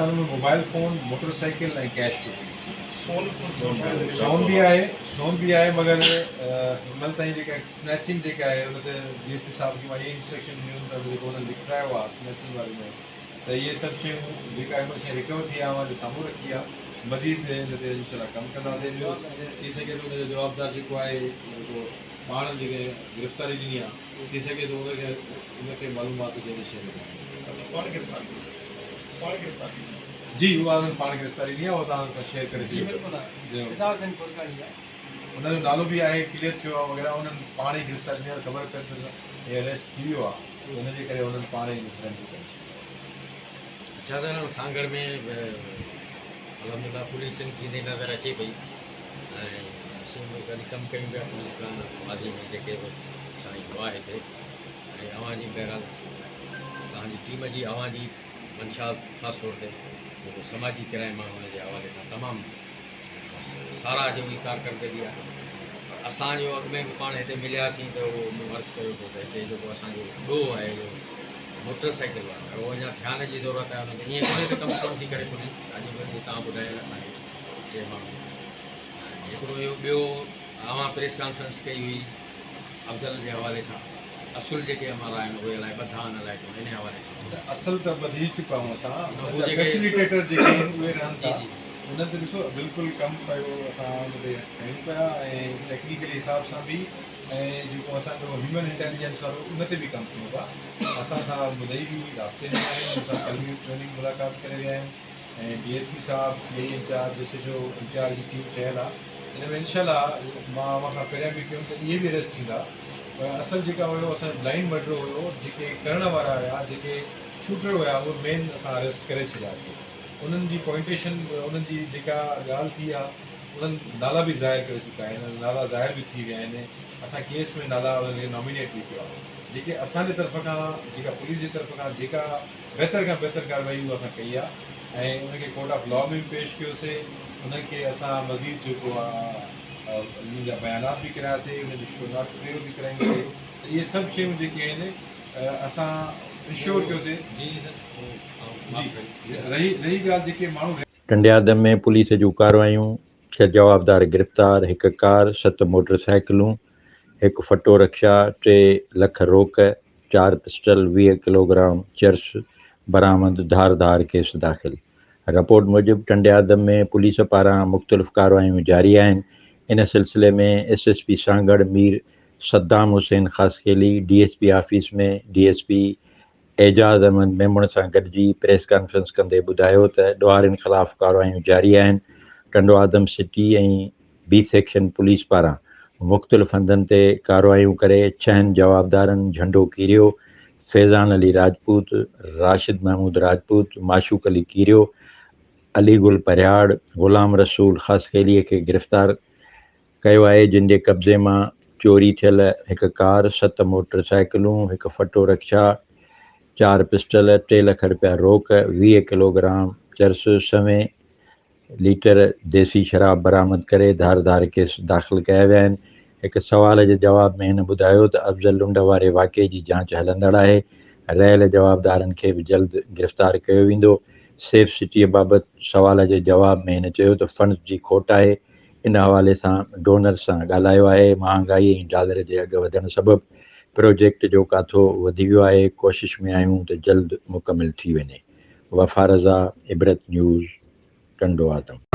اسان ان ۾ mobile phone, motor cycle ۽ cash سون به آهي سون به آهي مگر هن مهل تائين جيڪا سنيچنگ جيڪا آهي ان تي ڊي ايس پي صاحب کي مان اهي انسٽرڪشن ڏنيون ته جيڪو انهن لکرايو آهي سنيچنگ واري ۾ ته اهي سڀ شيون جيڪا هن مهل شيء ريڪور ٿي آهي اوهان جي سامهون رکي آهي مزيد ان تي انشاء الله ڪم ڪنداسين ٻيو ٿي سگهي ٿو ان جو جوابدار جيڪو آهي جيڪو پاڻ جيڪي گرفتاري ڏني آهي ٿي سگهي ٿو ان کي ان کي معلومات هجي ان شيء جي باري ۾ جي اها انهن پاڻ گرفتاري ڏني آهي اها توهان سان شيئر ڪري ڇڏيو ان جو نالو به آهي ڪليئر ٿيو آهي وغيره انهن پاڻ ئي گرفتاري ڏني آهي خبر پئي ته هي اريسٽ ٿي ويو آهي ان جي ڪري انهن پاڻ ئي سرينڊر ڪري ڇڏيو آهي. اڇا ته سانگهڙ ۾ به الحمدلله پوليسنگ ٿيندي نظر اچي پئي ۽ اسين به گڏ ڪم ڪيون پيا پوليس سان ماضي ۾ جيڪي به سائين هئا هتي ۽ اوهان جي بهرحال توهان جي ٽيم جي اوهان جي منشا خاص طور تي جيڪو سماجي ڪرائم آهي ان جي حوالي سان تمام ساراهه جوڳي ڪارڪردگي آهي پر اسان جو اڳ ۾ به پاڻ هتي ملياسين ته اهو مون عرض ڪيو هو ته هتي جيڪو اسان جو ڏوهه آهي اهو موٽر سائيڪل وارو اهو اڃا ڌيان جي ضرورت آهي ان کي ائين ڪونهي ته ڪم ڪونه ٿي ڪري پوليس اڄ به اهي توهان ٻڌايا آهن اسان کي ٽي ماڻهو هڪڙو اهو ٻيو اوهان پريس ڪانفرنس ڪئي هئي افضل جي حوالي سان اصل جيڪي امارا آهن اهي الائي ٻڌا آهن الائي ڪونه انهي حوالي سان. نه اصل ته ٻڌي چڪا آهيون اسان انهن جا فيسليٽيٽر جيڪي آهن اهي رهن ٿا انهن تي ڏسو بلڪل ڪم پيو اسان ان تي ڪيون پيا ۽ ٽيڪنيڪلي حساب سان به ۽ جيڪو اسان جو هيومن انٽيليجنس وارو ان تي به ڪم ٿيو پيا اسان سان مدعي به رابطي ۾ آهن مون سان ڪلهه به ٽريننگ ملاقات ڪري ويا آهن ۽ ڊي ايس پي صاحب C I in-charge S H O in-charge جي ٽيم ٺهيل آ ان ۾ انشاء الله مان اوهان کان پهريان به ڪيم ته اهي به اريسٽ ٿيندا پر اصل جيڪا هيو اسان جو بلائنڊ مرڊر هيو جيڪي ڪرڻ وارا هيا جيڪي شوٽر هيا اهي مين اسان اريسٽ ڪري ڇڏياسي انهن جي پوائنٽيشن انهن جي جيڪا ڳالهه ٿي آ انهن نالا به ظاهر ڪري چڪا آهن نالا ظاهر به ٿي ويا آهن اسان ڪيس ۾ نالا انهن کي نامينيٽ به ڪيو آ جيڪي اسان جي طرف کان جيڪا پوليس جي طرف کان جيڪا بهتر کان بهتر ڪارروائي اها اسان ڪئي آهي ۽ ان کي ڪورٽ آف لا ۾ به پيش ڪيوسي ان کي اسان مزيد جيڪو آهي انهن جا بيانات به ڪراياسي انهن جي شناخت پريو به ڪرايونسي ته اهي سڀ شيون جيڪي آهن اسان انشور ڪيوسي جي رهي رهي ڳالهه جيڪي ماڻهو ٽنڊيآدم ۾ پوليس جون ڪارروايون، ڇهه جوابدار گرفتار، هڪ ڪار، ست موٽر سائيڪلون، هڪ ڦٽو رڪشا، ٽي لک روڪ، چار پسٽل، 20 ڪلوگرام چرس برآمد، ڌار ڌار ڪيس داخل. رپورٽ موجب ٽنڊيآدم ۾ پوليس پاران مختلف ڪارروايون جاري آهن، ان سلسلي ۾ S S P Sanghar Mir Saddam Hussain Khaskheli D S P office ۾ D S P Ejaz Ahmed Memon سان گڏجي پريس ڪانفرنس ڪندي ٻڌايو ته ڏوهارين خلاف ڪارروايون جاري آهن، Tando Adam city ۽ B section police پاران مختلف هنڌن تي ڪارروايون ڪري ڇهن جوابدارن جهنڊو ڪيريو، فيضان علي راجپوت، راشد محمود راجپوت، معشوق علي ڪيريو، علي گل پرهياڙ، غلام رسول خاصخيلي کي گرفتار ڪيو آهي جن جي قبضي مان چوري ٿيل هڪ ڪار، ست موٽر سائيڪلون، هڪ ڦٽو رڪشا، چار پسٽل، ٽي لک رپيا روڪ، 20 ڪلوگرام چرس، سوين ليٽر ديسي شراب برآمد ڪري ڌار ڌار ڪيس داخل ڪيا ويا آهن. هڪ سوال جي جواب ۾ هن ٻڌايو ته افضل لنڊ واري واقعي جي جاچ هلندڙ آهي، رهيل جوابدارن کي به جلد گرفتار ڪيو ويندو. سيف سٽيء بابت سوال جي جواب ۾ هن چيو ته فنڊز جي کوٽ آهي، ان حوالي سان ڊونرز سان ڳالهايو آهي، مهانگائي ۽ ڊالر جي اگهه وڌڻ سبب پروجيڪٽ جو ڪاٿو وڌي ويو آهي، ڪوشش ۾ آهيون ته جلد مڪمل ٿي وڃي. وفا رضا، عبرت نيوز، ٽنڊو آدم.